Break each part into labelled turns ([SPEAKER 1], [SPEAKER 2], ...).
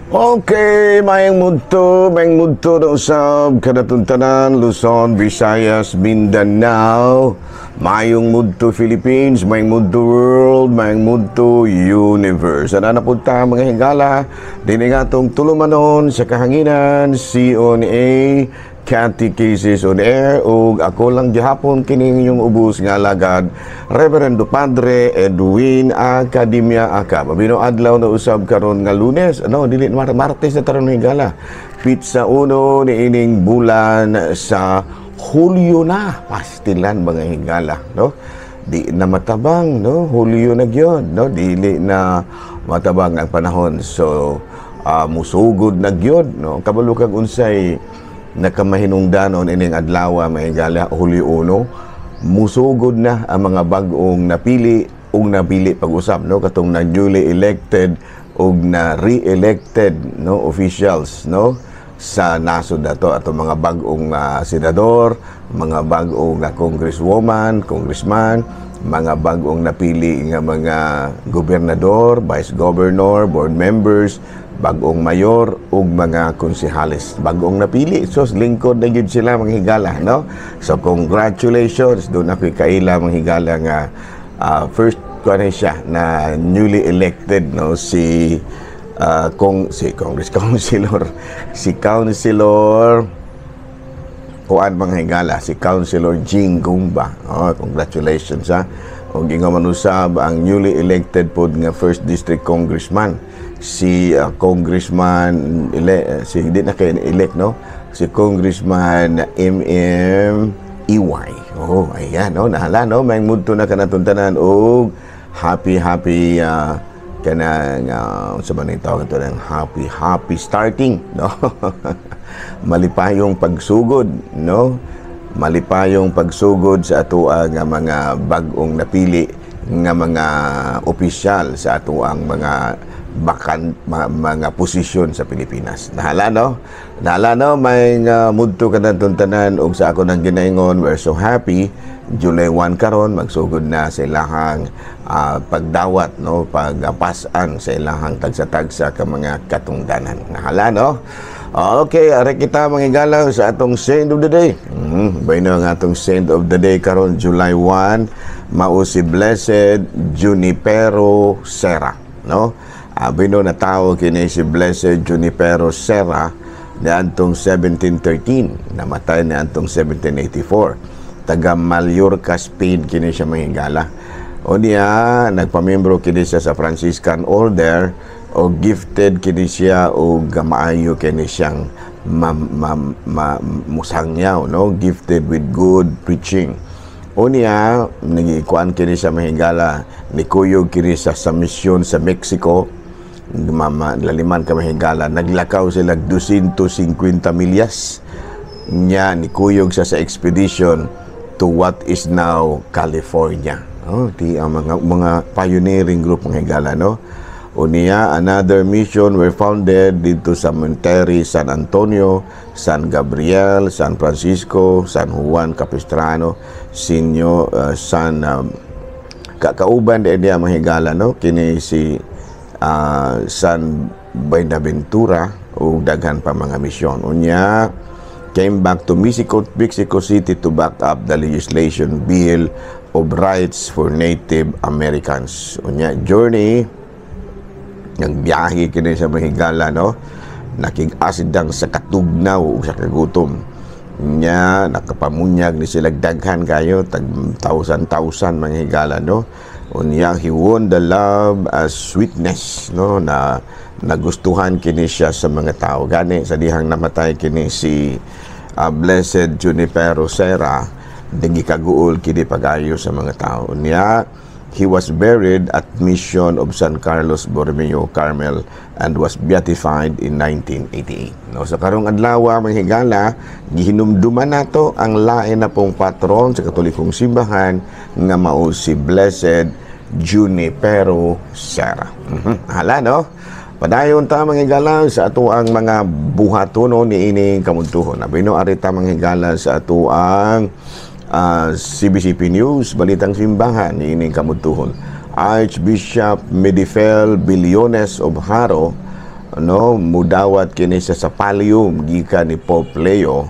[SPEAKER 1] Okay, maayong mudto na usab kanatong tanan, Luzon, Visayas, Mindanao, maayong mudto Philippines, maayong mudto world, maayong mudto universe. Ana na pud ta, mga higala, dinhi atong tulumanon sa kahanginan, CONA, Catechesis on Air, ug ako lang gihapon kining inyong ubos nga alagad, Reverendo Padre Edwin Academia Acab. Abino adlaw na usab karon nga Lunes, ano, dili Martes na taron, higala. Petsa 1 ni ining bulan sa Hulyo na, pastilan, mga higala, no? Di na matabang, no? Hulyo na gyud, no? Dili na matabang ang panahon. So, musugod na gyud, no? Kabalo kag unsay nakamahinungdanon ining adlaw, mga higala, Hulyo 1, musugod na ang mga bag-ong napili ug napili pag-usab, no, katong na newly elected ug na re-elected, no, officials, no, sa nasod nato, atong mga bag-ong senador, mga bag-ong congresswoman, congressman, mga bag-ong napili nga mga gobernador, vice governor, board members, bag-ong mayor ug mga konsehales. Bag-ong napili. So lingkod na gyud sila, mga higala, no? So congratulations. Duna ko'y kaila, mga higala, nga first kuan siya na newly elected, no, si kong si Congress Councilor, si Councilor kuan, mga higala, si Councilor Jing Gumba. Oh, congratulations ha. Ug ingon man usab ang newly elected pod nga first district congressman, si congressman ele, si di na kay elect, no, si Congressman MM EY. Oh, ayan, no, nahala, no, may mudto na kanatong tanan og happy happy kanang unsa man ning tawag ito ng happy happy starting, no? Malipayong pagsugod, no? Malipayong pagsugod sa atoang nga mga bag-ong napili nga mga opisyal sa atoang mga bakan mga posisyon sa Pilipinas. Nahala, no? Nahala, no, may mudto kanatong tanan ug sa ako nang ginaingon, we're so happy July 1 karon magsugod na sa ilahang pagdawat, no, pagpasan sa ilahang tagsa-tagsa ka mga katungdanan. Nahala, no? Okay, ari kita, mga higala, sa atong saint of the day. Bayno ang atong saint of the day karon July 1 mao si Blessed Junipero Serra, no? Bino natawo kini si Blessed Junipero Serra niadtong 1713, namatay niadtong 1784. Taga Mallorca, Spain kini siya, mga higala. O niya, nagpamembro kini siya sa Franciscan Order o gifted kini siya o maayo kini siyang ma, ma, ma, musangyaw, no, gifted with good preaching. O niya, nagikuan kini siya, mga higala, nikuyog kini siya sa misyon sa Mexico. Mama, laliman ka, mga higala, naglakaw sila 250 milyas niya, nikuyog siya sa expedition to what is now California. Oh, di ang mga pioneering group, mga higala, no? Unya, another mission were founded dito sa Monterey, San Antonio, San Gabriel, San Francisco, San Juan Capistrano, Sinyo, San kauban di niya, mga higala, no, kini si San Buenaventura ug daghan pa mga misyon. Unya came back to Mexico City to back up the legislation Bill of Rights for Native Americans. Unya journey, nagbiyahe kini sa mga higala, no, nakig-asidang sa katugnaw ug sa kagutom nya, nakapamunyag ni sila daghan kayo, tag thousand thousand, mga higala, no? Unya he won the love as sweetness, no, na nagustuhan kini siya sa mga tao. Gani sa dihang namatay kini si Blessed Junipero Serra, gikaguol kini pagayo sa mga tao. Niya he was buried at Mission of San Carlos Borromeo Carmel and was beatified in 1988. No, sa karong adlaw, mga higala, gihinumduman nato ang lain na pong patron sa Katolikong simbahan nga mao si Blessed Junipero Serra. Hala, no? Padayon ta, mga higala, sa atoang mga buhatono niining kamudtuhon. Abino ari ta, mga higala, sa atoang CBCP News, Balitang Simbahan, niining kamudtuhon. Archbishop Medifel Billones of Jaro no, mudawat kini siya sa pallium gikan ni Pope Leo.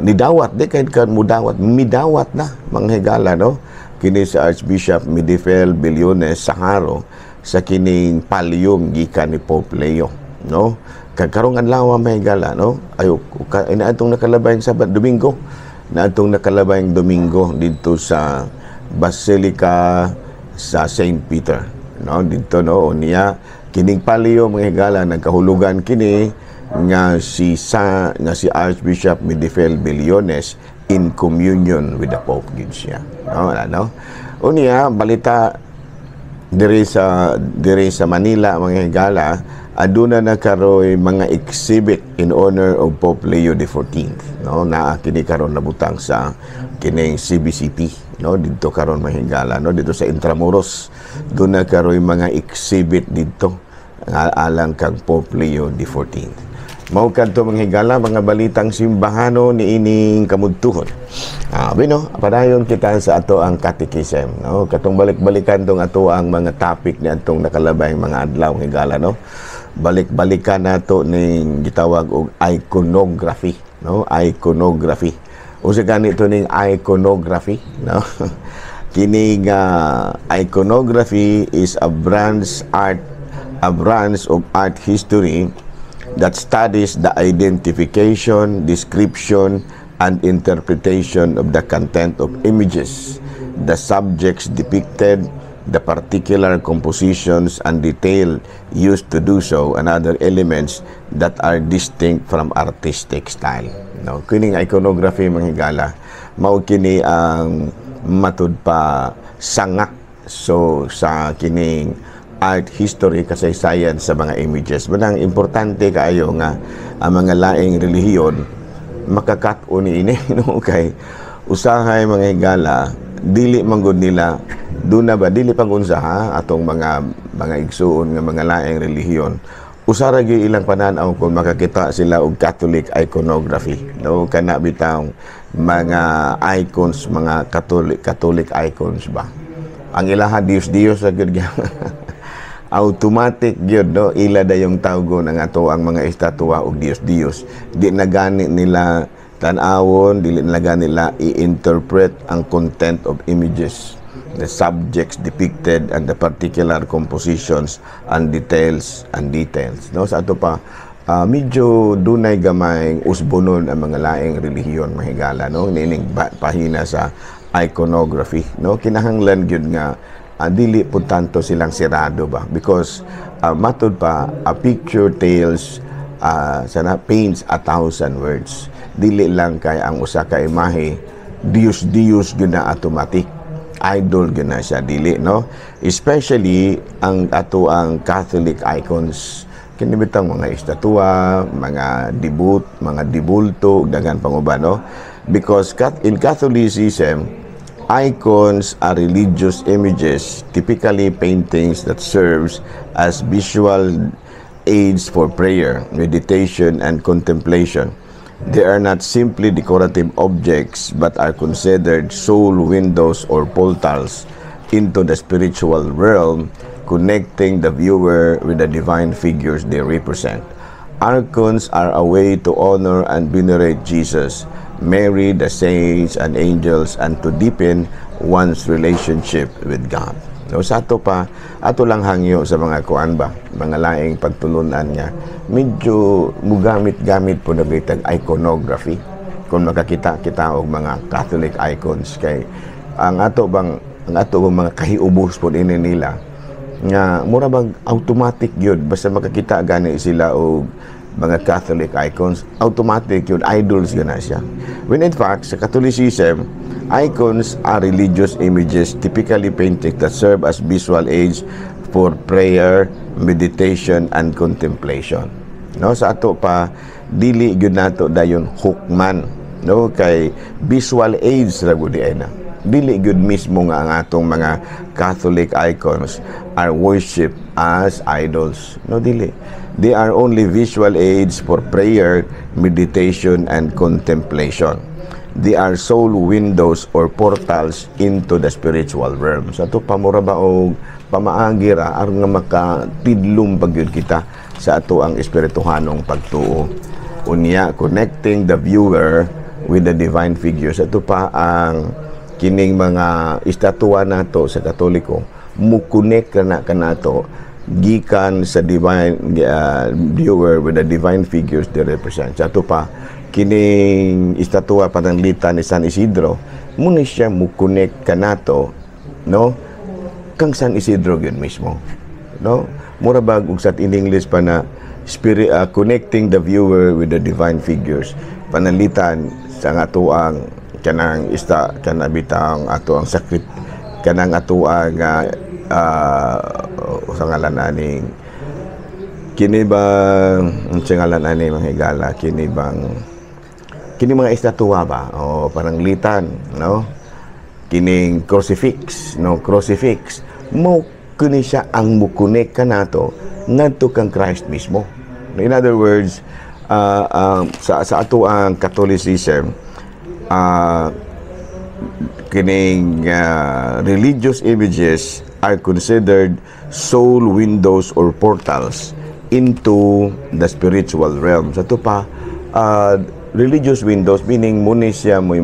[SPEAKER 1] Nidawat di kay kan mudawat, midawat na, mga higala, no, kini si Archbishop Midifel Billones sa Jaro sa kining pallium gikan ni Pope Leo, no. Kag karong adlaw, mga higala, no, ayo ina atong nakalabay Sabat, Domingo na atong nakalabay Domingo didto sa Basilica sa St. Peter, no, didto, no. Unya kining pallium, mga higala, nagkahulugan kini nga si Archbishop Midifel Billones in communion with the Pope gid siya, no. Wala, no. Unya balita diri sa Manila, mga higala, aduna na karoy mga exhibit in honor of Pope Leo XIV, no. Naa kini karon nabutang sa kining CBCP, no, didto karon, mga higala, no, didto sa Intramuros. Duna karoy mga exhibit didto nga alang kang Pope Leo XIV. Mao kadto, mga higala, mga balitang simbahano niining kamudtuhon. Bino, padayon kita sa ato ang catechism, no? Katong balik-balikan tong ato ang mga topic ni atong nakalabay mga adlaw, higala, no. Balik-balikan nato ning gitawag og iconography, no? Iconography. Unsa gani to ning iconography, no? Kining iconography is a branch of art history that studies the identification, description, and interpretation of the content of images, the subjects depicted, the particular compositions and detail used to do so, and other elements that are distinct from artistic style. No, kining iconography, mga higala, mao kini ang matud pa sanga so sa kining art history, kasaysayan sa mga images. Manang importante kaayo nga ang mga laing relihiyon makakat-on ini, no, kay usahay, mga higala, dili manggod nila duna ba, dili pag-unsa ha atong mga igsuon nga mga laing relihiyon, usa ra gyud ilang pananaw kung makakita sila og Catholic iconography, no, kana bitaw mga icons, mga Catholic icons ba, ang ilaha Dios Dios ra gyud, automatic gyud, no, ila dayong tawgon ang ato ang mga estatwa og Dios Dios. Di na gani nila tan-awon, dili na gani nila i-interpret ang content of images, the subjects depicted and the particular compositions and details, no. Sa ato pa medyo dunay gamay usbonon ang mga laing relihiyon, mahigala, no, nining pahina sa iconography, no. Kinahanglan gyud nga dili pud tanto silang sirado ba, because matud pa a picture tells sana paints a thousand words. Dili lang kay ang usa ka imahe Dios Dios gyud na, automatic idol gyud na siya, dili, no. Especially ang ato ang Catholic icons, kini bitang mga estatwa, mga debut, mga dibulto, daghan pang uban, no, because in Catholicism, icons are religious images, typically paintings that serves as visual aids for prayer, meditation, and contemplation. They are not simply decorative objects but are considered soul windows or portals into the spiritual realm, connecting the viewer with the divine figures they represent. Icons are a way to honor and venerate Jesus, Mary, the saints, and angels, and to deepen one's relationship with God. No, sa ato pa, ato lang hangyo sa mga kuan ba, mga laing pagtulunan nga medyo mugamit-gamit po na bitag iconography kung makakita kita og mga Catholic icons, kay ang ato bang mga kahiubos po ini nila nga mura bag automatic yun, basta makakita gani sila og mga Catholic icons, automatic yun idols yun na siya, when in fact sa Catholicism, icons are religious images, typically paintings that serve as visual aids for prayer, meditation, and contemplation, no. Sa ato pa, dili gyud nato dayon hukman, no, kay visual aids ra gud ay na, dili gyud mismo nga ang atong mga Catholic icons are worship as idols, no, dili. They are only visual aids for prayer, meditation, and contemplation. They are soul windows or portals into the spiritual realm. Sa ato pa, mura ba og pamaagi ra aron nga makatidlom pa gyud kita. sa ato ang espirituhanong pagtuo. Unya, connecting the viewer with the divine figures. Ato pa ang kining mga estatwa nato sa Katoliko mu-connect kana kanato gikan sa divine viewer with the divine figures they represent. Sa ato pa kining estatwa pananglitan ni San Isidro, muna siya mu-connect kanato, no, kang San Isidro gyud mismo, no? Mura bag og sa in English pa na spirit, connecting the viewer with the divine figures. Pananglitan sa nga atuang kanang ista kana bitang ato ang sakrit kanang atuang sa ngalan aning kini ba ang ngalan ani, mga higala, kini bang kini mga estatwa ba o pananglitan, no, kining crucifix, no? Crucifix mo kini siya ang mu-connect kanato ngadto kang Christ mismo. In other words, sa ato ang Catholicism, kining religious images are considered soul windows or portals into the spiritual realm. Sa ato pa, religious windows meaning muni siya mo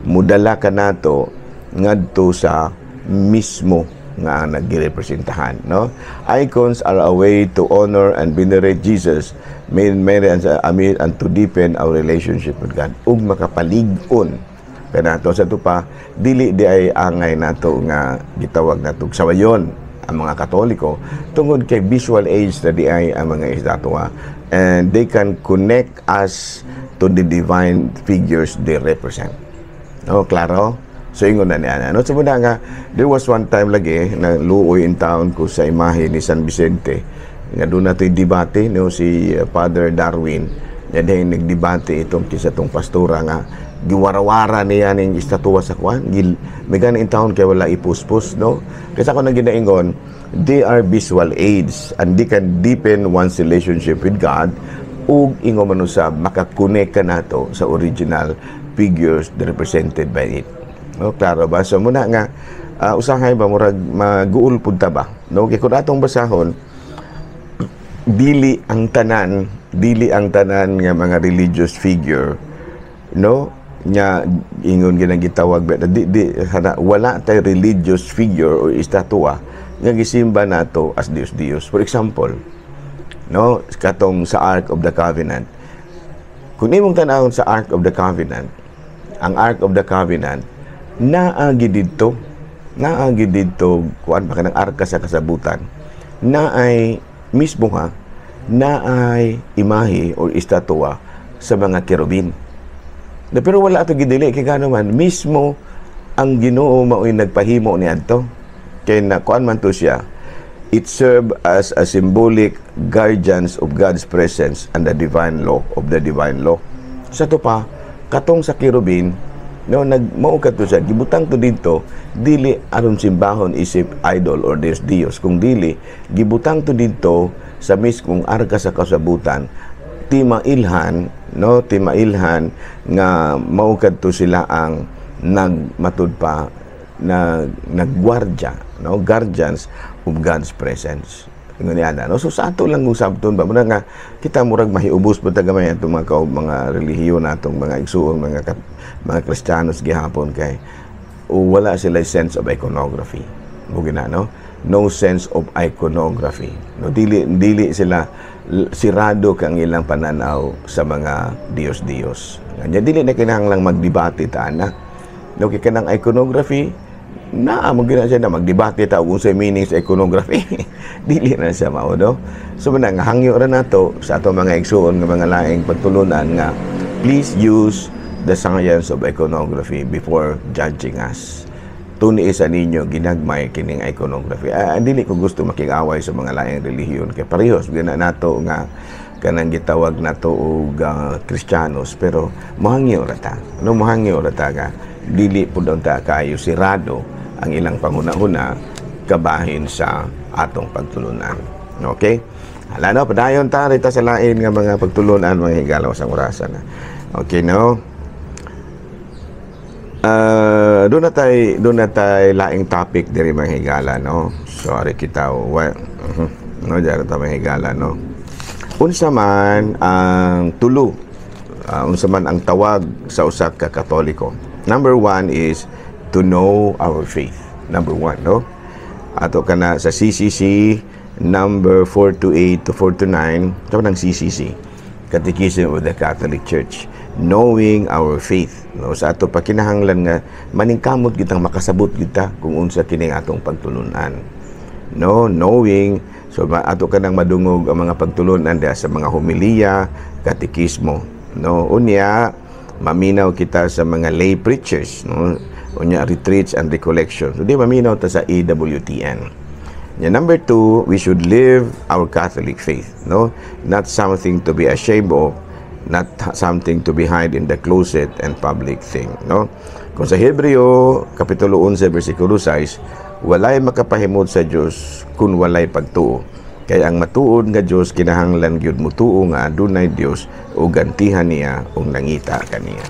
[SPEAKER 1] mudala kanato ngadto sa mismo nga nagrepresentahan, no? Icons are a way to honor and venerate Jesus, Mary and Amir, and to deepen our relationship with God ug makapalig-on kanato. Sa ato pa, dili di ay angay nato nga gitawag nato sawayon ang mga Katoliko tungod kay visual aids na di ay ang mga estatwa and they can connect us to the divine figures they represent, no? Klaro? So ingon na niya, no? So muna nga there was one time lagi na luoy in town ko sa imahe ni San Vicente nga doon nato'y debate, no, si Father Darwin. Yan din nagdebate itong kisa tong pastora nga giwarawara niya ning estatwa sa kwan gil may gani in town kay wala ipuspos, no? Kasi ako nang ginaingon, they are visual aids and they can deepen one's relationship with God ug ingon man usab maka-connect ka nato sa original figures represented by it, no? Klaro ba? So muna nga usahay ba murag maguol pud ta ba, no? Kay kung atong basahon, dili ang tanan nga mga religious figure, no, nya ingon ginang gitawag ba di, di hana, wala tay religious figure o estatwa nga gisimba nato as Dios Dios. For example, no, katong sa Ark of the Covenant, kung imong tan-awon sa Ark of the Covenant, ang Ark of the Covenant naagi didto kuan ba kanang arka sa kasabutan, naay mismo ha naay imahe or estatwa sa mga kerubin na, pero wala ato gidili kay gano man mismo ang Ginoo mao'y nagpahimo niadto kay na kuan man to siya. It served as a symbolic guardians of God's presence and the divine law of the divine law. Sa to pa, katong sa kerubin, no, nag mao kadto siya gibutang to didto dili aron simbahon isip idol or Dios Dios, kung dili gibutang to didto sa mismong arka sa kasabutan timailhan, no, timailhan nga mao kadto sila ang nagmatud pa na nagguardia, no, guardians of God's presence. Ingon niya, no? So sa ato lang usabton ba muna nga kita murag mahiubos pa ta gamay atong mga mga relihiyon natong mga igsuon, mga Kristiyanos gihapon kay wala sila sense of iconography. Bugi na, no? No sense of iconography, no? Dili dili sila sirado kang ilang pananaw sa mga Diyos-Diyos. Nya dili na kinahanglang magdebate ta ana, no? Kay kanang iconography naa mo gina siya na magdebate ta ug unsay meaning sa iconography, dili na siya mao, no? So man nga hangyo ra nato sa ato mga igsuon nga mga laing pagtulunan nga please use the science of iconography before judging us. Tuni isa ninyo ginagmay kining iconography. Dili ko gusto makig-away sa mga laing relihiyon kay parehos gina nato nga kanang gitawag nato og Kristiyanos, pero mohangyo ra ta, no? Mohangyo ra ta nga dili pud ta kaayo sirado ang ilang panghuna-huna kabahin sa atong pagtulunan. Okay? Hala, no, padayon ta rita sa lain nga mga pagtulunan, mga higalaw sa orasan na. Okay, no? Doon na tay laing topic diri, mga higala, no? Sorry kita, well, no, dyan ta, mga higala, no? Unsa man ang tulo, unsa man ang tawag sa usa ka Katoliko? Number one is to know our faith. Number one, no? Ato kana sa CCC number 428 to 429, ito ng CCC, Catechism of the Catholic Church, knowing our faith, no? Sa ato pa kinahanglan nga maningkamot kitang makasabot kita kung unsa kini atong pagtulunan, no? Knowing, so ato kanang madungog ang mga pagtulunan diha sa mga homiliya, katekismo, no? Unya maminaw kita sa mga lay preachers, no? Unya retreats and recollections. So di maminaw ta sa EWTN. Yeah, number two, we should live our Catholic faith, no? Not something to be ashamed of, not something to be hide in the closet and public thing, no? Kung sa Hebreo, Kapitulo 11, versikulo 6, walay makapahimod sa Dios kung walay pagtuo. Kaya ang matuod nga Dios kinahanglan gyud mutuo nga adunay Dios ug gantihan niya ug nangita kaniya.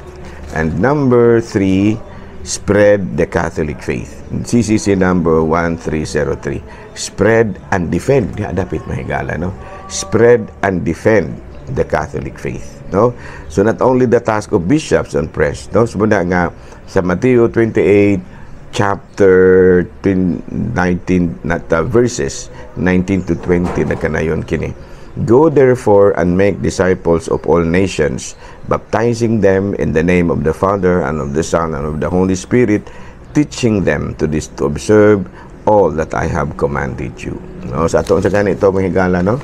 [SPEAKER 1] And number three, spread the Catholic faith. CCC number 1303. Spread and defend. Di dapit mahigala, no? Spread and defend the Catholic faith, no? So not only the task of bishops and priests, no? So muna nga sa Mateo 28 chapter 19 not, verses 19 to 20 na kanayon kini. "Go therefore and make disciples of all nations, baptizing them in the name of the Father and of the Son and of the Holy Spirit, teaching them to observe all that I have commanded you." No, sa ato sa ganito mga higala, no?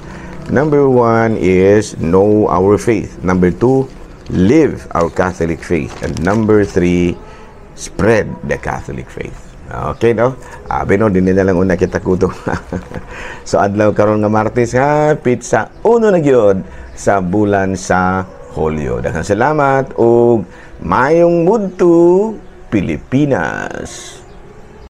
[SPEAKER 1] Number one is know our faith. Number two, live our Catholic faith. And number three, spread the Catholic faith. Okay, no? Abi, no, dinhi na lang una kita kutob. So, adlaw karon nga Martes, ha, petsa 1 na gyud sa bulan sa Hulyo. Daghang salamat ug mayong mudto, Pilipinas.